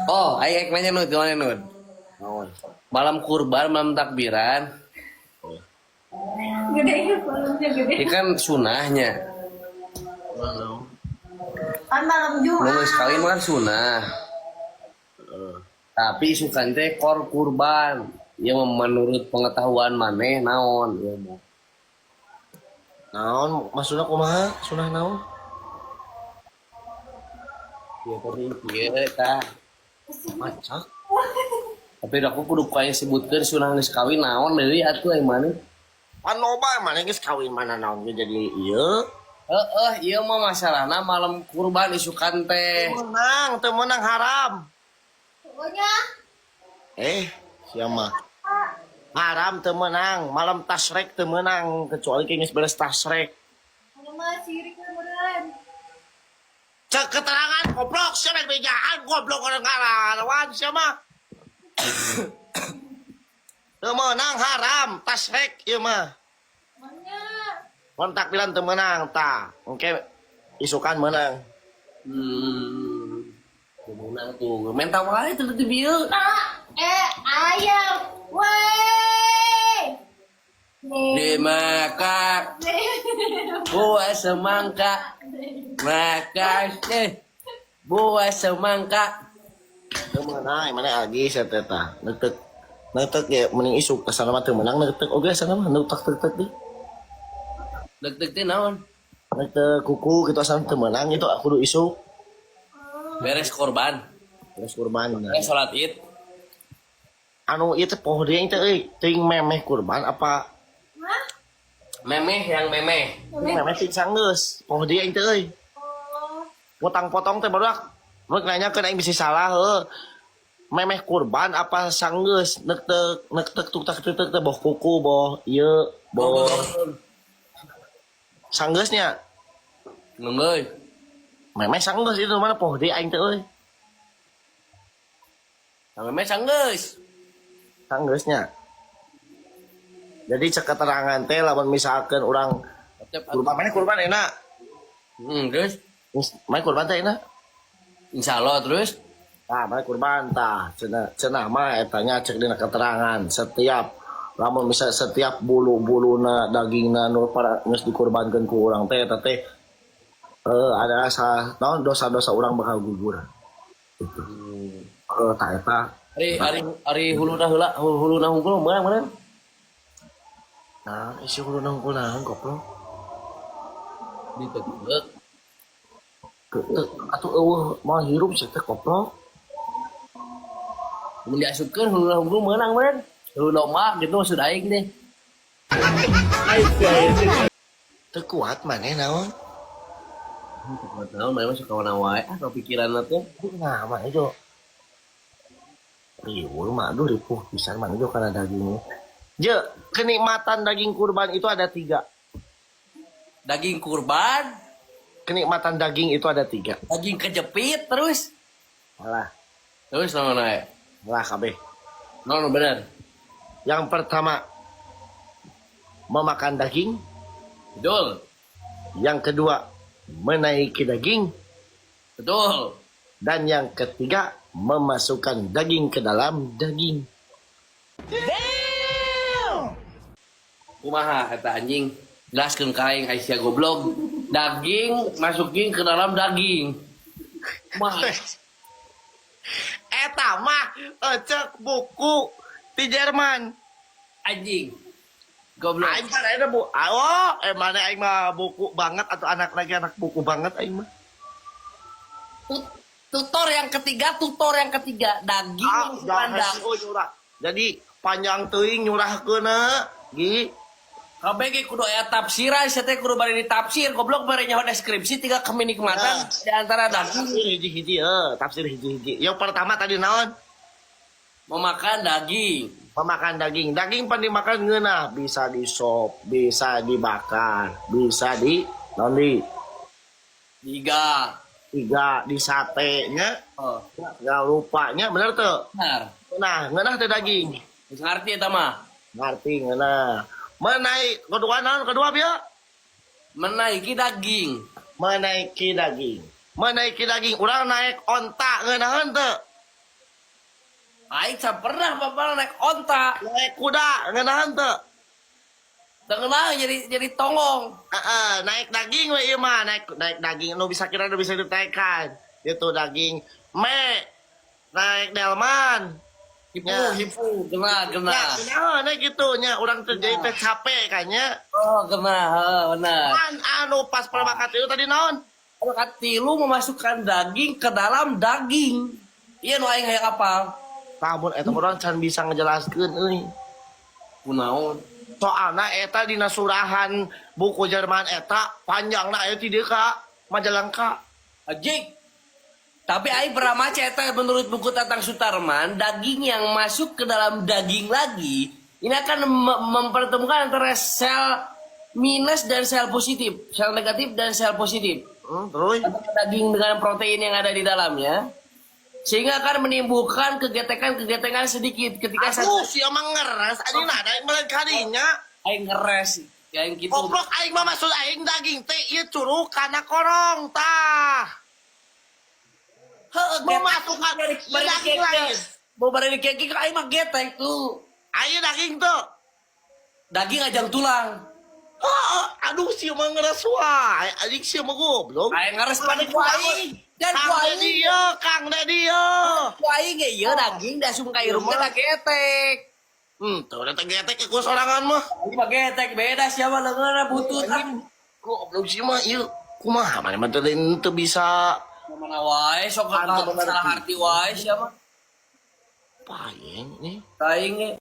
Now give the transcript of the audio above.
Oh, aing ek nanya, Nut, gimana, Nut? Naon? Malam kurban, malam takbiran, Gede ya volumenya gede. Ini kan sunahnya. Kan malam Nu Jumat. Geus kawin mah kan sunah. Tapi isukan teh kor kurban. Ya, menurut pengetahuan maneh naon ya mah? Naon maksudnya, kumaha sunah naon? Ya tadi ieu tah. Macak. Tapi aku kudu kayak sebutkeun sunah geus kawin naon deui atuh yang mana? Pan loba, mana geus kawin mana naon ge jadi ieu. Heeh, ieu mah masalahna malam kurban isukan teh. Menang, teu meunang, haram. Pokoknya Eh, siapa? Haram, teu meunang, malam tasrek teu meunang kecuali geus beres tasrek. Kalau mah sirik we meureun. Cek keterangan, goblok, siapa yang bejaan, goblok, orang ngalawan siapa? Teu meunang, haram tasrek ieu mah. Emangnya Kon takbiran teu meunang tah. Engke isukan meunang. Teu meunang tuh. Menta wae tuh di bieu. Nah, eh ayam. Weh. Dimakan buah semangka. Makasih buah semangka. Teu meunang, mana lagi saya teh tah. Neuteuk neuteuk ya mending isuk, asana mah teu meunang neuteuk oge, asana mah neutek tek di. Deg-deg teh naon? Neuteuk kuku gitu, asana teu meunang itu kudu isuk. Beres korban. Terus kurban. Eh, sholat Id. Anu ieu teh poho deui teh euy, teuing memeh kurban apa? Hah? Memeh yang memeh. Memeh ting sanggeus, poho deui teh euy. Oh. Potong-potong teh barudak rek nanya ke aing bisa salah heuh. Memeh kurban apa sanggeus neuteuk neuteuk tuk tak tuk teh, boh kuku, boh ieu, boh sanggeusnya. Nungguy. Memeh sanggeus itu mana, poho deui aing teh euy. Memeh sanggeus. Sanggeusnya. Jadi cek keterangan teh lamun misalkan orang kurban, mana kurban enak. Terus Mana kurban teh enak. Insya Allah, terus. Nah, mana kurban tah cenah cenah mah etanya cek dina keterangan, setiap lamun misal setiap bulu-buluna dagingna nu para geus dikurbankeun ku urang teh, eta teh ada asa naon, dosa-dosa urang bakal gugur. Gitu. Tah eta. Ari ari ari huluna heula, huluna hungkul meunang meunang. Nah, isi huluna hungkul naon, goblok? Ditegeuk. Atuh eueuh moal hirup sih teh, goblok. Mun diasupkeun huluna hungkul meunang meunang. Hulu domba gitu maksud aing deh. Teu kuat maneh naon? Naon maneh mah suka mana wae ah kepikiran teh. Nah, mah itu. Riweuh mah, aduh, ripuh pisan mah itu karena dagingnya. Je, kenikmatan daging kurban itu ada tiga. Daging kurban, Kenikmatan daging itu ada tiga. Daging kejepit terus. Salah, Terus naon wae? Salah kabeh. Naon bener? Yang pertama, memakan daging. Betul. Yang kedua, menaiki daging. Betul. Dan yang ketiga, memasukkan daging ke dalam daging. Kumaha kata anjing? Jelaskeun ka aing, Aisyah goblok. Daging masukin ke dalam daging. Kumaha? Eta mah cek buku di Jerman. Anjing. Goblok. Aing kan ada bu, oh, eh mana aing mah buku banget atau anak lagi anak buku banget aing mah. Tutor yang ketiga, tutor yang ketiga, daging Ah, masuk jangan kandang. Oh, nyurah. Jadi panjang teuing nyurahkeun Gi. Kabeh ge kudu aya tafsiran, sia teh kudu bari ditafsir, goblok, bari nyaho deskripsi tiga kemenikmatan Nah. di antara daging. Tafsir hiji-hiji, tafsir hiji-hiji. Yang pertama tadi naon? Memakan daging. Memakan daging. Daging pan dimakan ngeunah, bisa di sop, bisa dibakar, bisa di naon di Tiga. Tiga di sate nya. Oh, Nggak lupanya bener tuh. benar. Nah, ngeunah teh daging. Geus ngarti eta mah. Ngerti ngeunah. Menaik kedua naon kedua bieu? Menaiki daging. Menaiki daging. Menaiki daging. Urang naik onta ngeunaheun teu? Aing can pernah pernah naik onta. Naik kuda ngeunahan teu? Tengenah jadi tonggong. Heeh, naik daging we ieu mah, naik naik daging nu bisa kira nu bisa ditekan. Itu daging me naik delman. Hipu, Ya. hipu, kena, kena. Ya, kunaon we gitu nya urang teh jadi teh capek kan nya. Oh, kena, heuh, benar. Kan anu pas perbakat itu tadi naon? Kalau katilu memasukkan daging ke dalam daging. Iya nu aing hayang apal. Lamun eta urang can bisa ngejelaskeun euy. Kunaon? Soalna eta dina surahan buku Jerman eta panjangna aya ti dieu ka Majalengka. Ajik. Tapi aing pernah maca eta menurut buku Tatang Sutarman, daging yang masuk ke dalam daging lagi ini akan mempertemukan antara sel minus dan sel positif, sel negatif dan sel positif. Terus Antara daging dengan protein yang ada di dalamnya sehingga akan menimbulkan kegetekan-kegetekan sedikit ketika Aduh, sia mah ngeres anjing nah da meureun kadinya. Aing ngeres aing gitu. Goblok aing mah maksud aing daging teh ieu curug kana korong tah. Heuh, Memasukkan bari daging lain. Mau bari keki aing mah getek tuh. Ayo daging tuh. Daging ajang tulang. Oh, aduh sia mah ngeres wae. Anjing sia mah goblok. Aing ngeres pada ku aing. Dan Kang ku aing Dedi ye, Kang Dedi ye. ku aing ge ieu daging dasum ka irung teh getek. Tuh udah getek ku sorangan mah. Aing mah getek beda siapa leungeunna butut ah. Goblok sih mah ieu kumaha maneh mah teu teu bisa Mana wae sok Mantap bener. salah arti wae siapa. paeng nih. Aing ge.